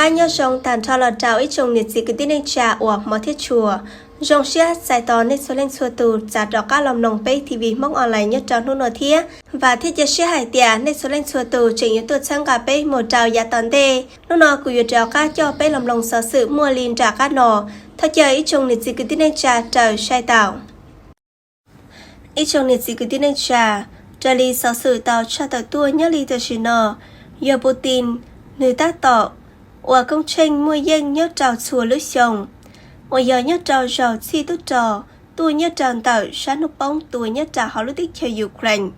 Ab, nyob zoo tag nrho los rau ib tsoom niam txiv kwv tij neej tsa uas hmov thiab tshua. Zoo siab txais tos nej txhua leej txhua tus txav rov qab los mloog peb TV Hmoob Online nyob rau hnub no thiab. Vam thiab cia siab hais tias nej txhua leej txhua tus tseem yuav tuaj txhawb nqa peb mus rau yav tom ntej. Hnub no kuv yuav rov qab coj peb los mloog xov xwm muaj li nram qab no. Thov caw ib tsoom niam txiv kwv tij neej tsa raws saib tau. Ib tsoom niam txiv kwv tij neej tsa, raws li xov xwm tau tshaj tawm tuaj nyob li tam sim no, yawg Putin nws tab tom ua koob tsheej muaj yeej nyob rau txhua lub xyoo, uas yog nyob rau zaug txhij tub rog tuaj nyob rau ntawm sab hnub poob tua nyob rau hauv lub teb chaws Ukraine,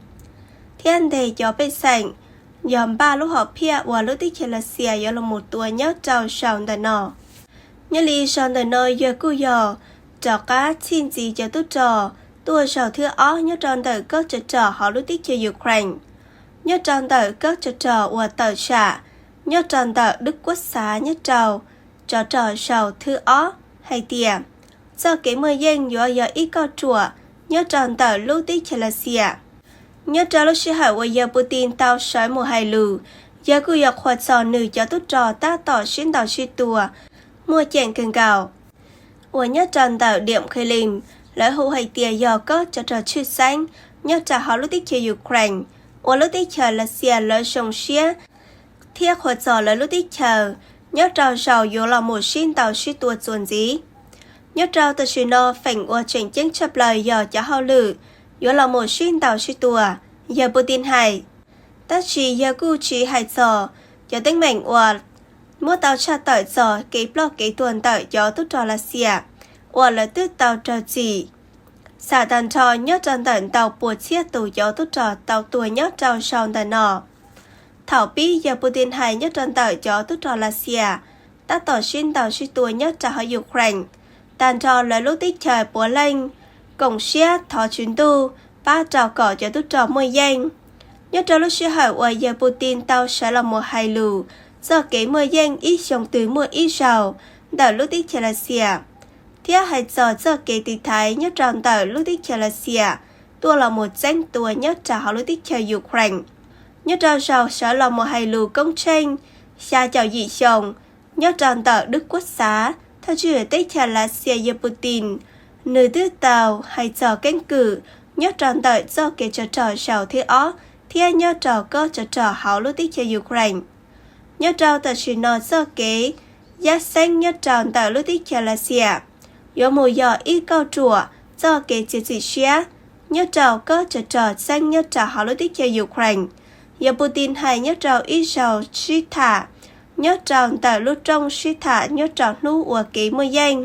thiab ntes cov pej xeem yog npaj lub hom phiaj uas lub teb chaws Lav Xias yuav los mus tua nyob rau zaug ntawm no. Nyob li zaug ntawm no yawg kuj yog rov qab txhij ntxiv cov tub rog tuaj zaug thib ob nyob rau ntawm kob tsov rog hauv lub teb chaws Ukraine, nyob rau ntawm kob tsov rog uas tawm tsam nyob rau ntawm Dwb Kuab Xav nyob rau tsov rog zaug thib ob hais tias txoj kev muaj yeej yuav yog ib kauj ruam nyob rau ntawm lub teb chaws Lav Xias. Nyob rau lub sij hawm uas yawg Putin tau sawv mus hais lus, yawg kuj yog qhuas txog nws cov tub rog tab tom sib ntaus sib tua muaj ceem kawg nkaus, uas nyob rau ntawm Diam Khej Lim, lawv hu hais tias yog kob tsov rog tshwj xeeb nyob rau hauv lub teb chaws Ukraine, uas lub teb chaws Lav Xias lawv zoo siab thiab qhuas txog lawv lub teb chaws nyob rau zaug yuav los mus sib ntaus sib tua txuas ntxiv. Nyob rau tam sim no feem uas tseem ceeb tshaj plaws yog cov hauj lwm yuav los mus sib ntaus sib tua, yawg Putin hais. Tab sis yawg kuj tsis hais txog cov teeb meem uas muab tau tshaj tawm txog kev ploj kev tuag ntawm cov tub rog Lav Xias uas lawv twb tau raug txim xam tag nrho nyob rau ntawm ntau puas txhiab tus cov tub rog tau tuag nyob rau zaug ntawm no. Thaum pib yawg Putin hais nyob rau ntawm cov tub rog Lav Xias tab tom sib ntaus sib tua nyob rau hauv Ukraine, tag nrho lawv lub teb chaws puav leej koom siab thov Tswv Ntuj pab rau kom cov tub rog muaj yeej. Nyob rau lub sij hawm uas yawg Putin tau sawv los mus hais lus txoj kev muaj yeej ib xyoo twg muaj ib zaug ntawm lub teb chaws Lav Xias, thiab hais txog txoj kev tiv thaiv nyob rau ntawm lub teb chaws Lav Xias tuaj los mus txeeb tua nyob rau hauv lub teb chaws Ukraine. Nyob rau zaug sawv los mus hais lus koob tsheej xya caum yim xyoo nyob rau ntawm Dwb Kuab Xav, thawj tswj teb chaws Lav Xias yawg Putin, nws twb tau hais txog keeb kwm nyob rau ntawm txoj kev tsov rog zaug thib ob thiab nyob rau kob tsov rog hauv lub teb chaws Ukraine. Nyob rau tam sim no txoj kev yaj xeeb nyob rau ntawm lub teb chaws Lav Xias yuav mus yog ib kauj ruam txoj kev txiav txim siab nyob rau kob tsov rog txeeb nyob rau hauv lub teb chaws Ukraine. Yawg Putin hais nyob rau ib zaug sib tham nyob rau ntawm lub rooj sib tham nyob rau hnub ua kev muaj yeej.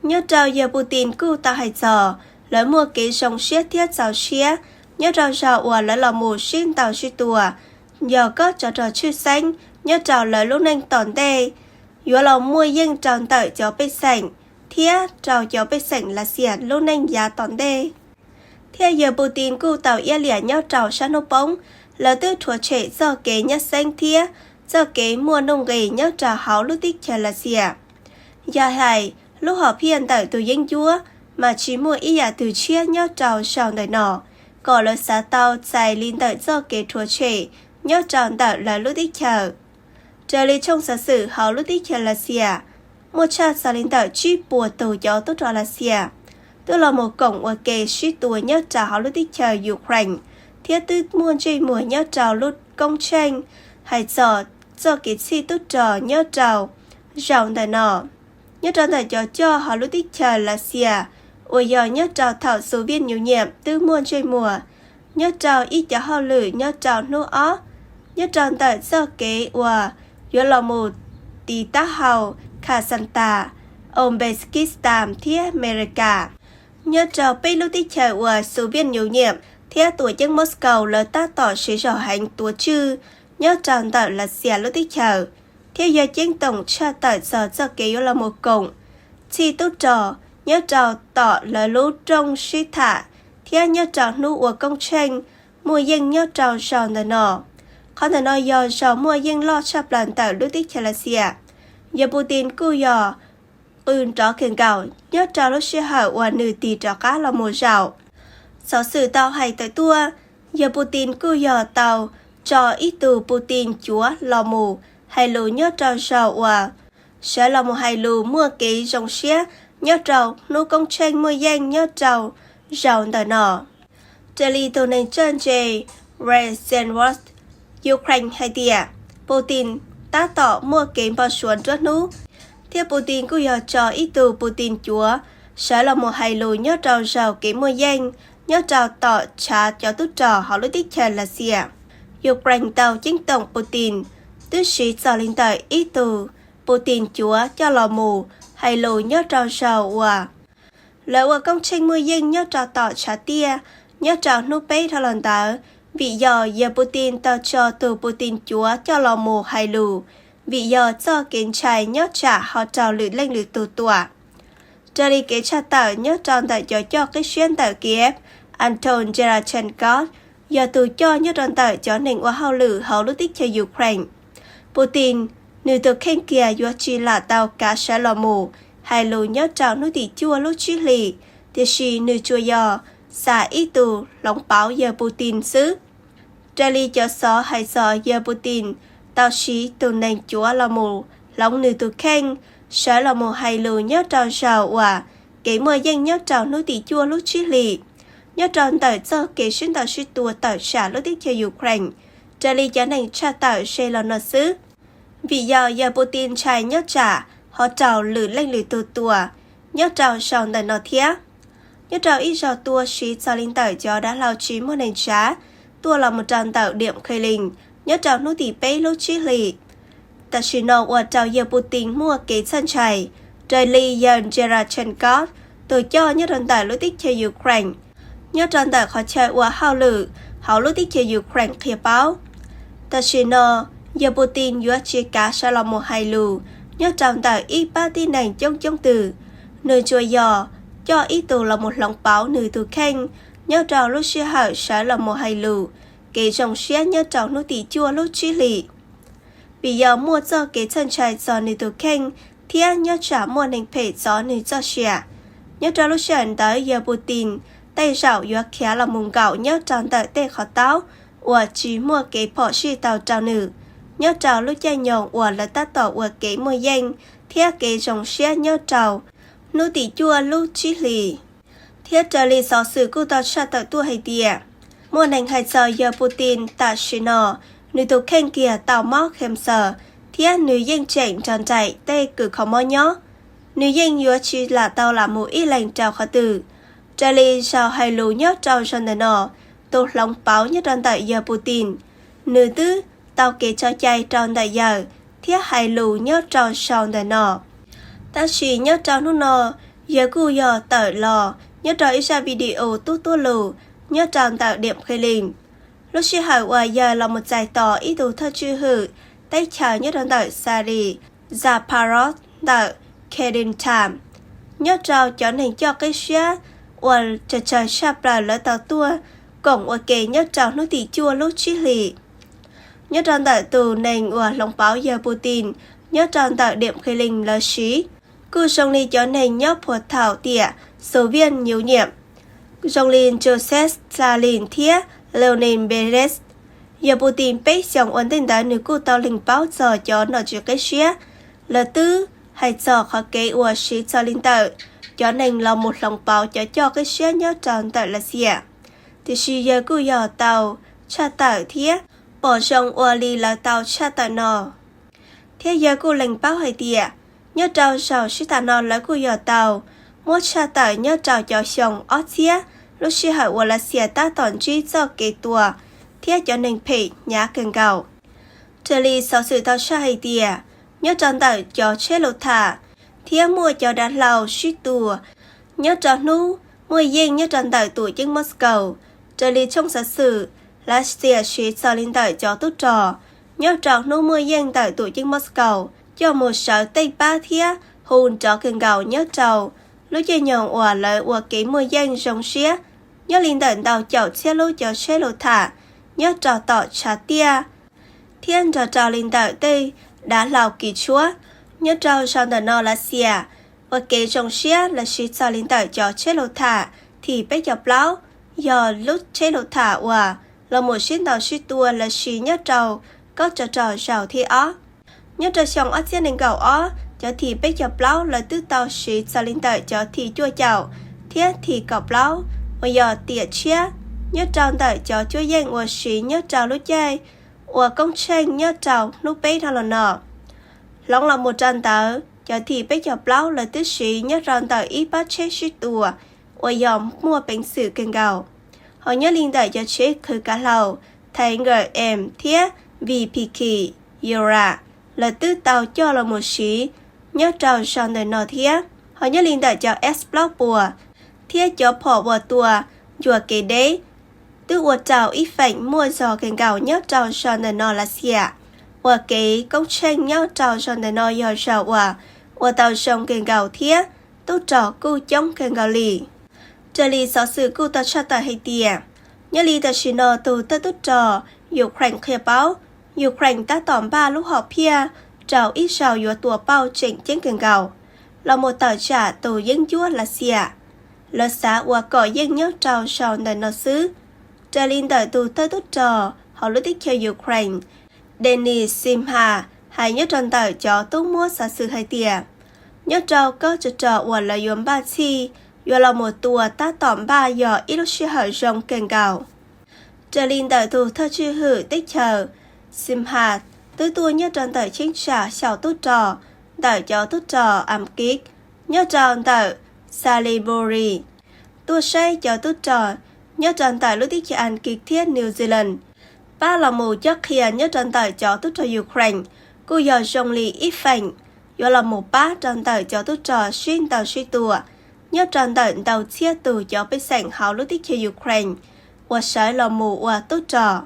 Nyob rau yawg Putin kuj tau hais txog lawv muaj kev zoo siab thiab txaus siab nyob rau zaug uas lawv los mus sib ntaus sib tua, yog kob tsov rog tshwj xeeb nyob rau lawv lub neej tom ntej, yuav los muaj yeej rau ntawm cov pej xeem thiab rau cov pej xeem Lav Xias lub neej yav tom ntej. Thiab yawg Putin kuj tau iab liam nyob rau sab hnub poob, lawv twb rhuav tshem txoj kev nyab xeeb thiab txoj kev muaj nuj nqis nyob rau hauv lub teb chaws Lav Xias. Yog hais lub hom phiaj ntawm tus yeeb ncuab mas tsis muaj ib yam twg tshiab nyob rau zaug ntawm no kom lawv xav tau txais li ntawm txoj kev rhuav tshem nyob rau ntawm lawv lub teb chaws. Raws li tshooj xov xwm hauv lub teb chaws Lav Xias, muaj tshaj txog li ntawm tsib puas tus cov tub rog Lav Xias twb los mus koom ua ke sib tua nyob rau hauv lub teb chaws Ukraine, thiab twb muaj ntsej muag nyob rau lub koob tsheej hais txog txoj kev txhij tub rog nyob rau zaug ntawm no. Nyob rau ntawm cov coj hauv lub teb chaws Lav Xias uas yog nyob rau thaum Xus Viaj Nyuj Nyiam twb muaj ntsej muag nyob rau ib cov hauj lwm nyob rau hnub ob, nyob rau ntawm txoj kev uas yuav los mus tiv taub hau Kazakhstan, Uzbekistan thiab Amelikas. Nyob rau peb lub teb chaws uas Xus Viaj Nyuj Nyiam thiab tuam ceeb Moscow lawv tab tom siv zog heev tuav tswj nyob rau ntawm Lav Xias lub teb chaws, thiab yog ceeb toom tshaj tawm txog txoj kev yuav los mus koom txhij tub rog nyob rau tom lawv lub rooj sib tham thiab nyob rau hnub ua koob tsheej muaj yeej nyob rau zaug ntawm no. Qhov ntawm no yog zaug muaj yeej loj tshaj plaws ntawm lub teb chaws Lav Xias. Yawg Putin kuj yog qw nrov kawg nkaus nyob rau lub sij hawm uas nws tig rov qab los mus zaum. Xov xwm tau hais tawm tuaj, yawg Putin kuj yog tau tso ib tug Putin cuav los mus hais lus nyob rau zaus uas sawv los mus hais lus muaj kev zoo siab nyob rau hnub koob tsheej muaj yeej nyob rau zaus ntawm no. Raws li tus neeg txawj ntse Ray Seaworth, Ukraine hais tias Putin tab tom muaj kev npau suav nruab hnub, thiab Putin kuj yog tso ib tug Putin cuav sawv los mus hais lus nyob rau zaus kev muaj yeej nyob rau tom tshav cov tub rog hauv lub teb chaws Lav Xias. Ukraine tau ceeb toom Putin twb siv txog li ntawm ib tug Putin cuav coj los mus hais lus nyob rau zaus uas lawv ua koob tsheej muaj yeej nyob rau tom tshav tiaj nyob rau hnub peb dhau los ntawd, vim yog yawg Putin tau tso tus Putin cuav coj los mus hais lus vim yog txoj kev ntshai nyob tsam ho raug lwm leej lwm tus tua. Raws li kev tshaj tawm nyob rau ntawm cov coj qib siab ntawm Kiev, Anton Zherachenkov yog tus coj nyob rau ntawm cov neeg ua hauj lwm hauv lub teb chaws Ukraine. Putin, nws tus kheej kiag yuav tsis lam tau kav sawv los mus hais lus nyob rau hnub tim cuaj lub tsib hlis, tiam sis nws tsuas yog xa ib tug hloov pauv yawg Putin xwb. Raws li cov xov hais txog yawg Putin tau siv tus neeg cuav los mus hloov nws tus kheej sawv los mus hais lus nyob rau zaus uas kev muaj yeej nyob rau hnub tim cuaj lub tsib hlis, nyob rau ntawm txoj kev sib ntaus sib tua tawm tsam lub teb chaws Ukraine, raws li cov neeg tshaj tawm ze los no xwb. Vim yog yawg Putin ntshai nyob tsam ho raug lwm leej lwm tus tua nyob rau zaus ntawm no thiab. Nyob rau ib zaug tua siv txog li ntawm cov dav hlau tsis muaj neeg tsav tuaj los mus rau ntawm Diam Khe Lis nyob rau hnub tim peb lub tsib hlis, tam sim no ua rau yawg Putin muaj kev txhawj ntshai, raws li yawg Zherachenkov, tus coj nyob rau ntawm lub teb chaws Ukraine nyob rau ntawm qhov chaw ua hauj lwm hauv lub teb chaws Ukraine qhia paub. Tam sim no, yawg Putin yuav tsis kav sawv los mus hais lus nyob rau ntawm ib pab tib neeg coob coob twg, nws tsuas yog coj ib tug los mus hloov pauv nws tus kheej nyob rau lub sij hawm sawv los mus hais lus kev zoo siab nyob rau hnub tim cuaj lub tsib hlis. Vim yog muaj txoj kev txhawj ntshai txog nws tus kheej thiab nyob tsam muaj neeg phem txov nws txoj sia, nyob rau lub sij hawm ntawd yawg Putin tej zaum yuav khiav los mus nkaum nyob rau ntawm tej qhov taub uas tsis muaj kev phom sij tau rau nws, nyob rau lub caij nyoog uas lawv tab tom ua kev muaj yeej thiab kev zoo siab nyob rau hnub tim cuaj lub tsib hlis. Thiab raws li xov xwm kuj tau tshaj tawm tuaj hais tias, muaj neeg hais txog yawg Putin tam sim no, nws tus kheej kiag tau mob cancer thiab nws yeej tseem nrog nraim tej kws kho mob nyob, nws yeej yuav tsis lam tau lam mus ib leeg rau qhov twg. Raws li zaug hais lus nyob rau zaus ntawm no, tus hloov pauv nyob rau ntawm yawg Putin, nws twb tau kev tso cai rau ntawm yawg thiab hais lus nyob rau zaus ntawm no. Tab sis nyob rau hnub no, yawg kuj yog tawm los nyob rau ib zaj video tub tuab lus nyob rau ntawm Diam Khe Lis, lub sij hawm uas yawg los mus txais tos ib tug thawj tswj hwm teb chaws nyob rau ntawm Syria, Zaparos ntawm Khe Lis Times, nyob rau cov neeg coj qib siab uas tsawg tsawg tshaj plaws lawv tau tuaj koom ua ke nyob rau hnub tim cuaj lub tsib hlis. Nyob rau ntawm tus neeg uas hloov pauv yawg Putin nyob rau ntawm Diam Khe Lis lawv siv, kuj zoo li cov neeg nyob puag thaum tiam Soviet Union, zoo li Joseph Stalin thiab Leonid Brezhnev. Yawg Putin peb xyoos ua ntej ntawd nws kuj tau lees paub txog cov nom tswv qib siab, lawv twb hais txog qhov kev uas siv txog li ntawm cov neeg los mus hloov pauv cov coj qib siab nyob rau ntawm Lav Xias, tiam sis yawg kuj yog tau tshaj tawm thiab pom zoo ua li lawv tau tshaj tawm no. Thiab yawg kuj lees paub hais tias, nyob rau zaum sib tham no lawv kuj yog tau muab tshaj tawm nyob rau cov xyoo ob txhiab, lub sij hawm uas Lav Xias tab tom ntsib txoj kev tua thiab cov neeg phem hnyav kawg nkaus. Raws li xov xwm tau tshaj hais tias, nyob rau ntawm cov tsheb luv tham thiab muaj cov dav hlau sib tua nyob rau hnub muaj yeej nyob rau ntawm tuam ceeb Moscow. Raws li tshooj xov xwm, Lav Xias siv txog li ntawm cov tub rog nyob rau hnub muaj yeej ntawm tuam ceeb Moscow coj mus sawv tej pab thiab hu nrov kawg nkaus nyob rau lub caij nyoog uas lawv ua kev muaj yeej zoo siab, nyob li ntawm ntau caum txhiab lub cov tsheb luv tham nyob rau tom tshav tiaj thiab nrog rau li ntawm tej dav hlau kis tshuab. Nyob rau zaum ntawm no Lav Xias ua kev zoo siab lawv siv txog li ntawm cov tsheb luv tham T peb caug plaub, yog lub tsheb luv tham uas los mus sib ntaus sib tua lawv siv nyob rau kob tsov rog zaum thib ob. Nyob rau xyoo ob txhiab nees nkaum ob, cov thim peb caug plaub lawv twb tau siv txog li ntawm cov thim cuaj caum thiab thim kaum plaub uas yog tiam tshiab nyob rau ntawm cov cuab yeej uas siv nyob rau lub caij ua koob tsheej nyob rau hnub peb dhau los no. Hloov los mus rau ntawd, cov thim peb caug plaub lawv twb siv nyob rau ntawm ib pab tsheb sib tua uas yog muaj peev xwm kawg nkaus. Hos nyob li ntawm cov tsheb khwv kav hlau Tiger M thiab V P K Ura lawv twb tau coj los mus siv nyob rau zos ntawm no thiab. Hos nyob li ntawm cov S plaub puas thiab cov phom uas tua ncua kev deb twb ua rau ib feem muaj zog kawg nkaus nyob rau zos ntawm no Lav Xias, uas kev koob tsheej nyob rau zos ntawm no yog zos uas ua tau zoo kawg nkaus thiab tub rog kuj coob kawg nkaus li. Raws li xov xwm kuj tau tshaj tawm hais tias, nyob li tam sim no tus thawj tub rog Ukraine qhia paub, Ukraine tab tom npaj lub hom phiaj rau ib zaug yuav tua pauj tseem ceeb kawg nkaus los mus tawm tsam tus yeeb ncuab Lav Xias. Lawv xav ua kom yeej nyob rau zaus ntawm no xwb. Raws li ntawm tus thawj tub rog hauv lub teb chaws Ukraine, Denis Simha hais nyob rau ntawm cov tub muab xov xwm hais tias, nyob rau kob tsov rog uas lawv yuav npaj txhij yuav los mus tua tab tom npaj yog ib lub sij hawm zoo kawg nkaus. Raws li ntawm tus thawj tswj hwm teb chaws, Simha twb tuaj nyob rau ntawm cheeb tsam xyaum tub rog ntawm cov tub rog Askiv nyob rau ntawm Salisbury, tuaj saib cov tub rog nyob rau ntawm lub teb chaws Askiv thiab New Zealand, pab los mus cob qhia nyob rau ntawm cov tub rog Ukraine, kuj yog zoo li ib feem yuav los mus pab rau ntawm cov tub rog sib ntaus sib tua nyob rau ntawm ntau txhiab tus cov pej xeem hauv lub teb chaws Ukraine uas sawv los mus ua tub rog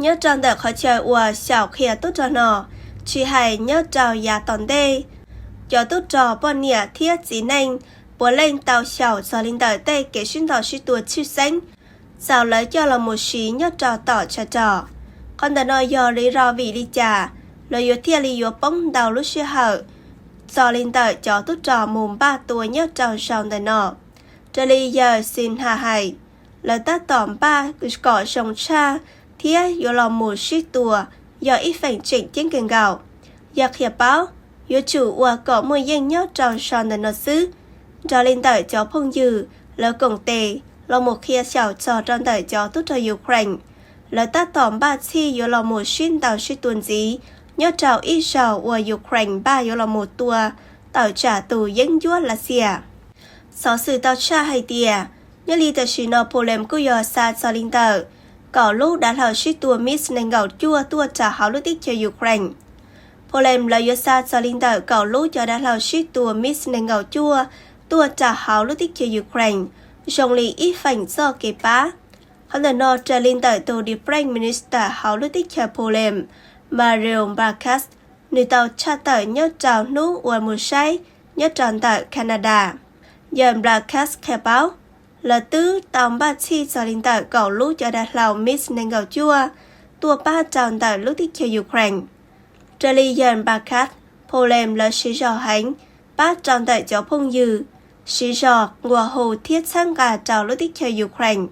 nyob rau ntawm qhov chaw uas xyaum qhia tub rog no, tsis hais nyob rau yav tom ntej. Cov tub rog poj niam thiab txiv neej puav leej tau xyaum txog li ntawm tej kev sib ntaus sib tua tshwj xeeb, txaus lawv coj los mus siv nyob rau tom tshav rog. Qhov ntawm no yog li rau vim li cas lawv yuav thiaj li yuav poob ntau lub sij hawm txog li ntawm cov tub rog mus npaj tua nyob rau zaus ntawm no. Raws li yawg Sinha hais, lawv tab tom npaj kom zoo tshaj thiab yuav los mus sib tua yog ib feem tseem ceeb kawg nkaus. Yawg qhia paub, yuav tsum ua kom muaj yeej nyob rau zaus ntawm no xwb. Nrog li ntawm cov phooj ywg lawv koom tes los mus qhia xyaum txog rau ntawm cov tub rog Ukraine, lawv tab tom npaj txhij yuav los mus sib ntaus sib tua ntxiv nyob rau ib zaug uas Ukraine npaj yuav los mus tua tawm tsam tus yeeb ncuab Lav Xias. Xov xwm tau tshaj hais tias, nyob li tam sim no Poland kuj yog xa txog li ntawm kaum lub dav hlau sib tua MiG nees nkaum cuaj tuaj rau hauv lub teb chaws Ukraine. Poland lawv yuav xa txog li ntawm kaum lub cov dav hlau sib tua MiG nees nkaum cuaj tuaj rau hauv lub teb chaws Ukraine zoo li ib feem txoj kev pab. Qhov ntawm no raws li ntawm tus Defense Minister hauv lub teb chaws Poland, Mariusz Błaszczak, nws tau tshaj tawm nyob rau hnub uas mus saib nyob rau ntawm Canada. Yawg Błaszczak qhia paub, lawv twb tau npaj txhij txog li ntawm kaum lub cov dav hlau MiG nees nkaum cuaj tuaj pab rau ntawm lub teb chaws Ukraine. Raws li yawg Błaszczak, Poland lawv siv zog heev pab rau ntawm cov phooj ywg, siv zog nqua hu thiab txhawb nqa rau lub teb chaws Ukraine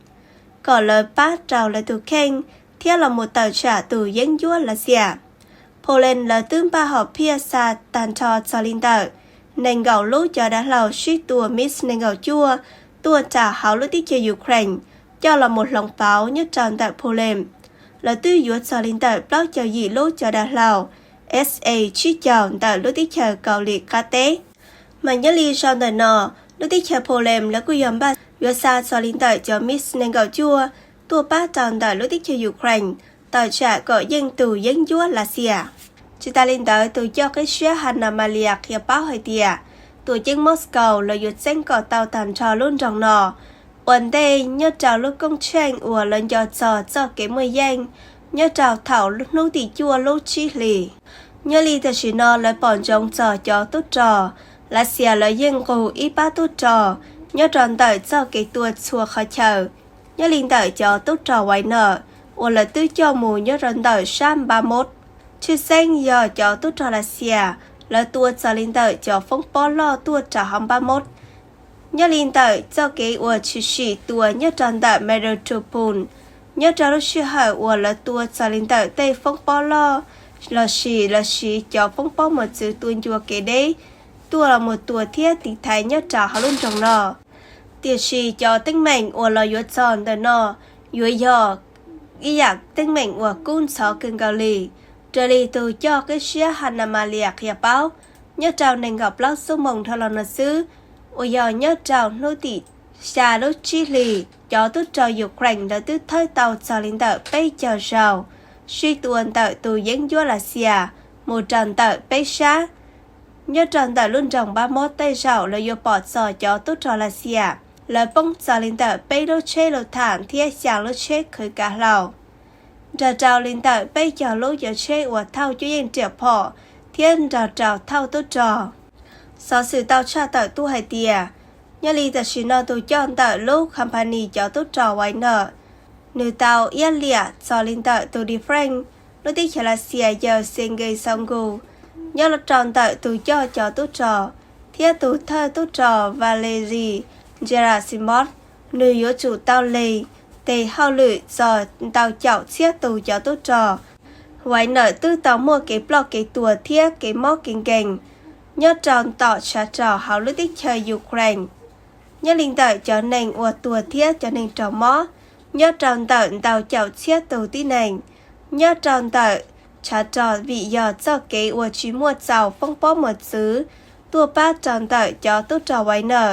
kom lawv pab rau lawv tus kheej thiab los mus tawm tsam tus yeeb ncuab Lav Xias. Poland lawv twb npaj hom phiaj xa tag nrho txog li ntawm nees nkaum lub cov dav hlau sib tua MiG nees nkaum cuaj tuaj rau hauv lub teb chaws Ukraine coj los mus hloov pauv nyob rau ntawm Poland. Lawv twb yuav txog li ntawm plaub caug yim lub cov dav hlau S A tsib caug ntawm lub teb chaws Kauslim Qab Teb. Mas nyob li zaus ntawm no, lub teb chaws Poland lawv kuj yog npaj yuav xa txog li ntawm cov MiG nees nkaum cuaj tuaj pab rau ntawm lub teb chaws Ukraine tawm tsam kom yeej tus yeeb ncuab Lav Xias. Tsis tas li ntawd, tus coj qib siab Hanna Maliar qhia paub hais tias, tuam ceeb Moscow lawv yuav txeeb kom tau tag nrho lub nroog no ua ntej nyob rau lub koob tsheej uas lawv nco txog txoj kev muaj yeej nyob rau thaum hnub tim cuaj lub tsib hlis. Nyob li tam sim no lawv pom ntsoov txog cov tub rog Lav Xias lawv yeej nqug ib pab tub rog nyob rau ntawm txoj kev tua txhua qhov chaw. Nyob li ntawm cov tub rog Wagner uas lawv twb coj mus nyob rau ntawm sab Npab Mos, tshwj xeeb yog cov tub rog Lav Xias lawv tua txog li ntawm cov foob pob loj tuaj rau hauv Npab Mos. Nyob li ntawm txoj kev uas tshwm sim tua nyob rau ntawm Mariupol, nyob rau lub sij hawm uas lawv tua txog li ntawm tej foob pob loj los sis lawv siv cov foob pob mos txwv tua ncua kev deb tuaj los mus tua thiab tiv thaiv nyob rau hauv lub nroog no. Tiam sis cov teeb meem uas los yuav txog ntawm no yuav yog ib yam teeb meem uas kub ntxhov kawg nkaus li. Raws li tus coj qib siab Hannah Malia qhia paub, nyob rau nees nkaum plaub xuab moos dhau los no xwb, uas yog nyob rau hnub tim xya lub tsib hlis, cov tub rog Ukraine lawv twb thawb tau txog li ntawm peb caug zaus sib tua ntawm tus yeeb ncuab Lav Xias mus rau ntawm peb sab. Nyob rau ntawm lub nroog Npab Mob tej zaum lawv yuav pom txog cov tub rog Lav Xias lawv poob txog li ntawm peb lub tsheb luv tham thiab xyaa lub tsheb khwv kav hlau, nrog rau li ntawm peb caug lub cov tsheb uas thauj cuab yeej riam phom thiab nrog rau thauj tub rog. Xov xwm tau tshaj tawm tuaj hais tias, nyob li tam sim no tus coj ntawm lub company cov tub rog Wagner, nws tau iab liam txog li ntawm tus defense lub teb chaws Lav Xias yawg Sergei Shoigu, nyob rau ntawm tus coj cov tub rog thiab tus thawj tub rog Valery Gerasimov, nws yuav tsum tau lees tes hauj lwm txog ntau caum txhiab tus cov tub rog Wagner twb tau muaj kev ploj kev tuag thiab kev mob kev nkeeg nyob rau tom tshav rog hauv lub teb chaws Ukraine. Nyob li ntawm cov neeg uas tuag thiab cov neeg raug mob, nyob rau ntawm ntau caum txhiab tus tib neeg nyob rau ntawm tshav rog vim yog txoj kev uas tsis muaj txaus foob pob mos txwv tuaj pab rau ntawm cov tub rog Wagner.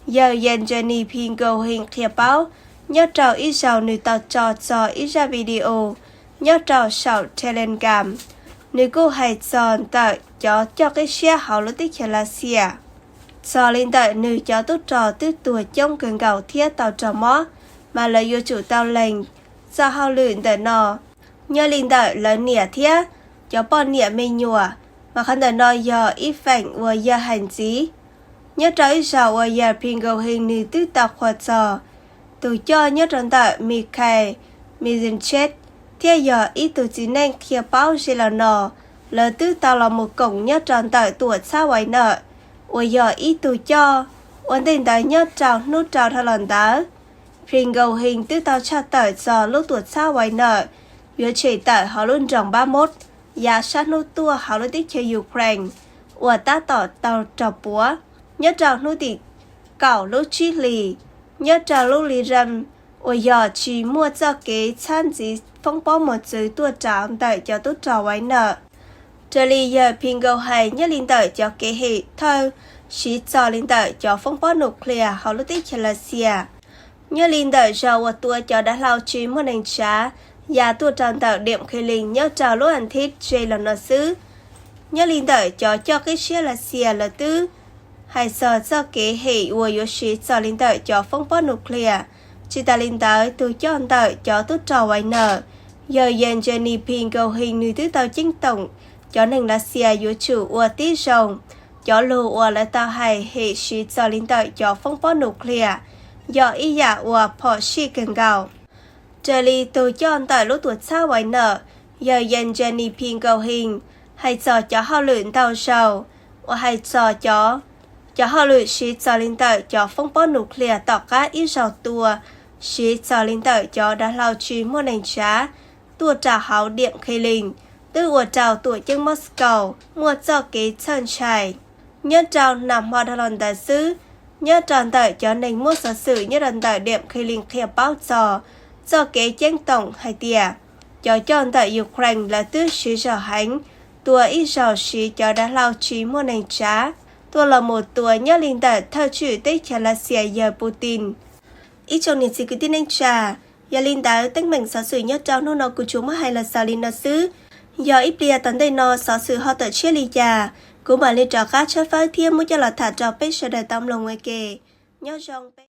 Yawg Yevgeny Prigozhin qhia paub nyob rau ib zaug nws tau tso txog ib zaj video nyob rau saum Telegram. Nws kuj hais txog ntawm cov coj qib siab hauv lub teb chaws Lav Xias txog li ntawm nws cov tub rog twb tuag coob kawg nkaus thiab tau raug mob, mas lawv yuav tsum tau lees txoj hauj lwm ntawm no. Nyob li ntawm lawv niam thiab cov poj niam me nyuam, mas qhov ntawm no yog ib feem uas yawg hais ntxiv nyob rau ib zaug uas yawg Prigozhin nws twb tau qhuas txog tus coj nyob rau ntawm Mikhail Mizhinchev, thiab yog ib tug txiv neej qhia paub ze los no lawv twb tau los mus koom nyob rau ntawm tuam txhab Wagner, uas yog ib tug coj. Ua ntej ntawd nyob rau hnub rau dhau los ntawd, Prigozhin twb tau tshaj tawm txog lub tuam txhab Wagner yuav tshem tawm hauv lub nroog Npab Mob yav sab hnub tuaj hauv lub teb chaws Ukraine uas tab tom tau raug puav. Nyob rau hnub tim kaum lub tsib hlis, nyob rau lub li ram uas yog tsis muaj txoj kev txhab ntxiv foob pob mos txwv tuaj rau ntawm cov tub rog Wagner. Raws li yawg Prigozhin hais, nyob li ntawm cov kev hem thawj siv txog li ntawm cov foob pob nuclear hauv lub teb chaws Lav Xias, nyob li ntawm zaug uas tua cov dav hlau tsis muaj neeg tsav ya tuaj rau ntawm Diam Khi Lis nyob rau lub athib ze los no xwb. Nyob li ntawm cov coj qib siab Lav Xias lawv twb hais txog txoj kev hem uas yuav siv txog li ntawm cov foob pob nuclear. Tsis tas li ntawd, tus coj ntawm cov tub rog Wagner, yawg Yevgeny Prigozhin nws twb tau ceeb toom cov neeg Lav Xias yuav tsum ua tib zoo cov lus uas lawv tau hais hem siv txog li ntawm cov foob pob nuclear yog ib yam uas phom sij kawg nkaus. Raws li tus coj ntawm lub tuam txhab Wagner, yawg Yevgeny Prigozhin hais txog cov hauj lwm ntau zaus uas hais txog cov, cov hauj lwm siv txog li ntawm cov foob pob nuclear tom qab ib zaug tua siv txog li ntawm cov dav hlau tsis muaj neeg tsav tuaj rau hauv Diam Khi Lis twb ua rau tuam ceeb Moscow muaj txoj kev txhawj ntshai. Nyob rau nag hmo dhau los ntawd xwb, nyob rau ntawm cov neeg muab xov xwm nyob rau ntawm Diam Khi Lis qhia paub txog txoj kev ceeb toom hais tias cov coj ntawm Ukraine lawv twb siv zog heev tua ib zaug siv cov dav hlau tsis muaj neeg tsav tuaj los mus tua nyob li ntawm thawj tswj teb chaws Lav Xias yawg Putin. Ib tsoom niam txiv kwv tij neej tsa, yog li ntawd teeb meem xov xwm nyob rau hnub no kuv tsuas muab hais los xaus li no xwb. Yog ib pliag tom ntej no xov xwm ho tawm tshiab li cas, kuv mam li rov qab tshawb fawb thiab muab coj los tham rau peb sawv daws tau mloog ua ke. Nyob zoo peb